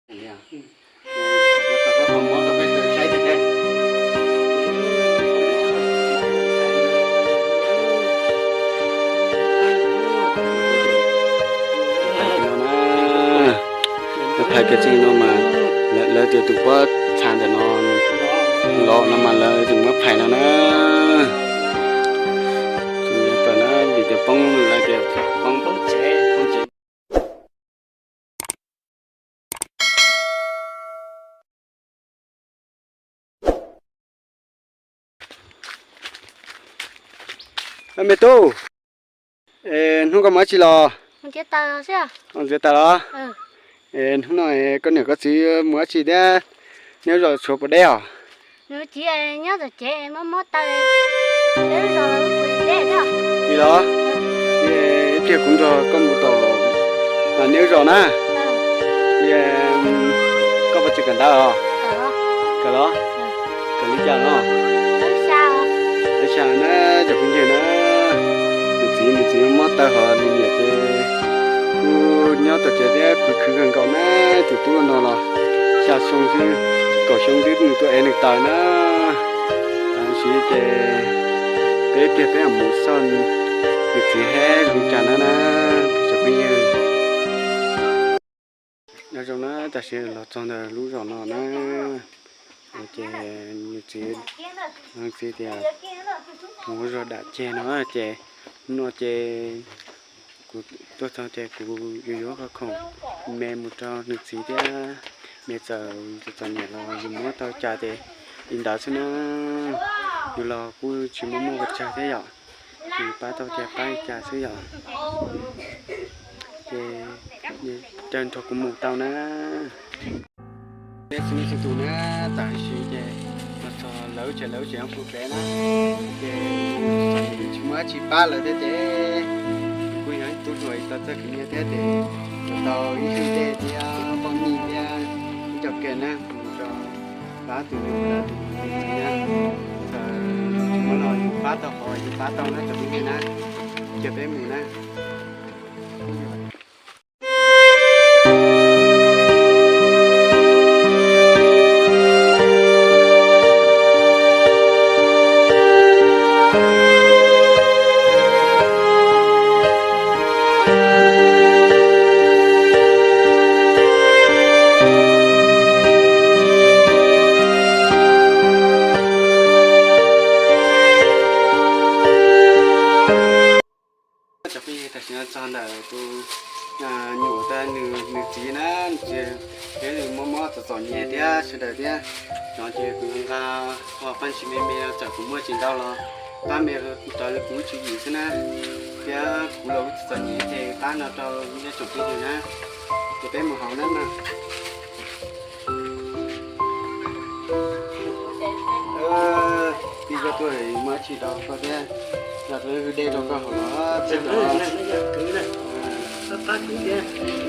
Phais kiag txij no mas lawv tias tus pob txha ntawm no los no mas lawv tseem muab phais no na. Tseem muab phais na, vim tias poob, lawv tias poob, poob tsev, poob tsev. Me tub, hnub koj mus dab tsi los? Ntiav taws los? Hnub no koj niam koj txiv mus dab tsi thiab? Neb zos tshuav puas deb os? Li los, ib pliag kuv nrog koj mus tom neb zos na. Koj puas tseem kawm ntawv os? Kawm los? Kawm li cas no? Lawv xya na, cov phooj ywg na. Nws txiv, nws txiv mob taw hos nws niam ces kuj nyob tom tsev thiab khwv khwv kawg nkaus na. Tus tub no los xya xyoo xwb, kaum xyoo twb nws tuaj ev nws taws na. Tam sim ces peb ib pliag peb mam mus xauj nws txiv hab zoo cas na na, cov phooj ywg. Nyob zoo na, tam sim los txog ntawm lub zos no na, ces nws txiv, nws txiv tias mus ua zog dam ceg no ces, hnub no ces kuv tuaj txog ces kuv yuav yuav qhov khoom me mus rau nws txiv thiab, me txawm txom txom nyem los yus muab tau cas ces li ntawd xwb na. Yus los kuj tsis muaj muaj pes tsawg thiab yom, ces pab tau ces pab li cas xwb yom. Ces caw nrog kuv mus tau na. Peb txhua leej txhua tus na, tam sim ces los txog lawv tsev, lawv tsev nyob puag pem na, ces tsis muaj dab tsi pab lawv thiab ces kuj yog ib tug hluas tau txawj khwv nyiaj thiab ces yuav tau ib xyoo tej thiab poj nyiaj thiab ib co kiag na, mus rau pab tus nus tus ntxhais na. Txawm tsis muaj los yus pab tau qhov yus pab tau na cov phooj ywg na, ces peb mus na. Cov phooj ywg, tam sim no txog ntawm tus nyuam tas nws, nws txiv na, nws txiv peb mob mob txom txom nyem thiab sawv daws thiab. No ces kuv nqa qhov paj ntsis me me txawm kuv muaj tsis ntau los pab me raws li kuv lub tswv yim xwb na. Thiab kuv los kuj txom txom nyem ces pab no rau nej tsoom phooj ywg na. Ces peb mus hauv na mas. Tij koj tuaj muaj dab tsi rau koj thiab, los tus hwj dej rau koj haus los txog no. Pab pab kuv thiab.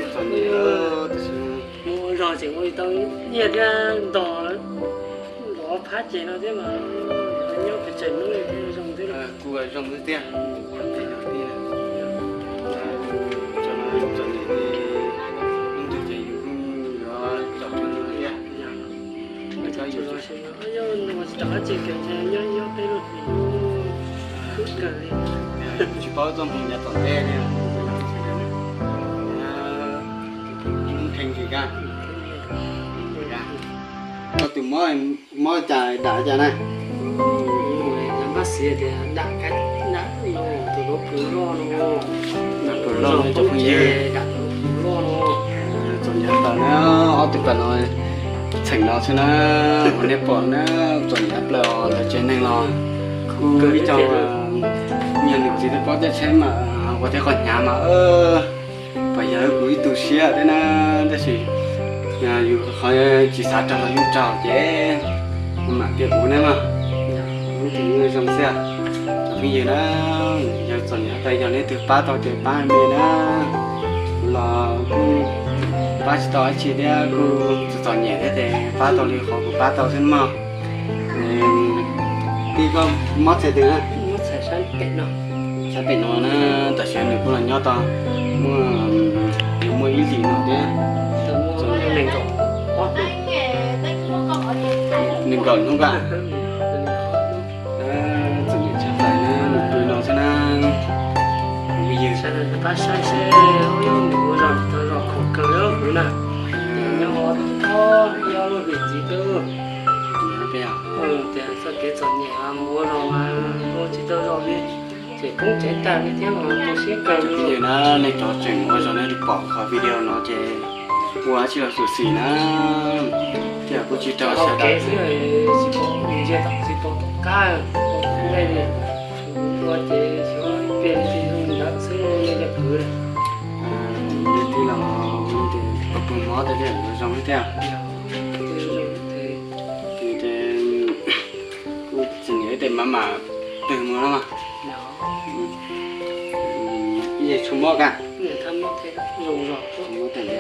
Txom nyem tiam sis mus zog tseem ua tau nyiaj thiab nto, nto phab ces no thiab mas nyob pes tsawg hnub thiab zoo thiab. Kuv zoo xwb tiag. Txom nyem li, ib ntus ces yus kuj yuav txom nyem thiab. Yog no tsis rov qab tseem kawm nyob nyob peb lub hlis kub kawg li. Tsis paub txoj hmoo yav tom ntej li. Kheej li kag. Koj tus mob, mob cas dam cas na? Npaj xis tias dam kab, dam no tus duav plhws loj no. Dam plhws loj no cov phooj ywg. Dam plhws loj no. Txom nyem tas na, ob tug pas no txheem no xwb na, uas nej pom na, txom nyem plaws os lawv tsev neeg los kuj ib co, yog nws txiv twb paub tej tsheb mas ua tej qhov hnyav mas pas yog kuv ib tug siab thiab na, tab sis yus qhov tsis xav raug los yeej raug ces mam tias kuv ne mas, kuv tus zoo xwb. Cov phooj ywg na, yog txom nyem tas yog leej twg pab tau ces pab me na, los kuj pab tsis tau dab tsi thiab kuj txom txom nyem thiab ces pab tau li qhov kuv pab tau xwb mog. Tij koj mob txhais twg na? Sab pem no na, tam sim nws kuj los nyob tau muaj, nws muaj ib hlis no thiab. Txom nyem Nkaum hnub koj. Txom nyem tshaj plaws na, nws pw no xwb na. Pab saib seb ua zog tau zog khaum kawg li kuv na. Nyob hov tod nyob lub hlis ntxiv twb tias txoj kev txom nyem mus ua zog mas ua tsis tau zog li. Ces poob tsev tag li thiab mas tu siab kawg li. Na nej cov tseem ua zog nej pom qhov video no ces ua tsis los xyuam xim na, thiab kuj tsis rau sawv daws xwb. Tsis pom qab, ua ces xyov pem tsis zoo ntawd xwb nej cov kwv. Tij los pw mob tej thiab zoo thiab. Ces kuj tsis nyiam tej mab mam twg mus no mas. Ib yam tshuav mob kag. Mob tag li.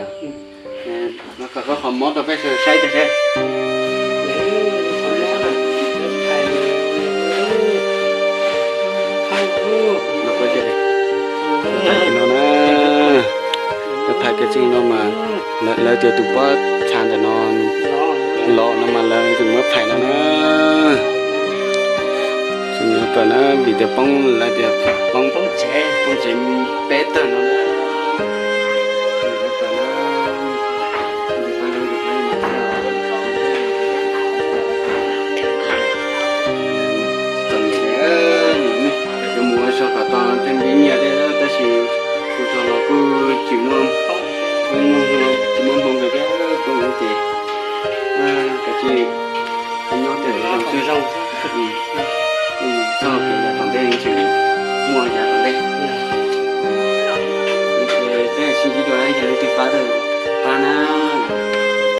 Kom koj qhov mob rau peb sawv daws saib tag seb. No na, peb phais kiag txij no mas lawv tias tus pob txha ntawm no los no mas lawv tseem muab phais no na. Tseem yuav kawm na vim tias poob, lawv tias poob, poob tsev peb tawg no.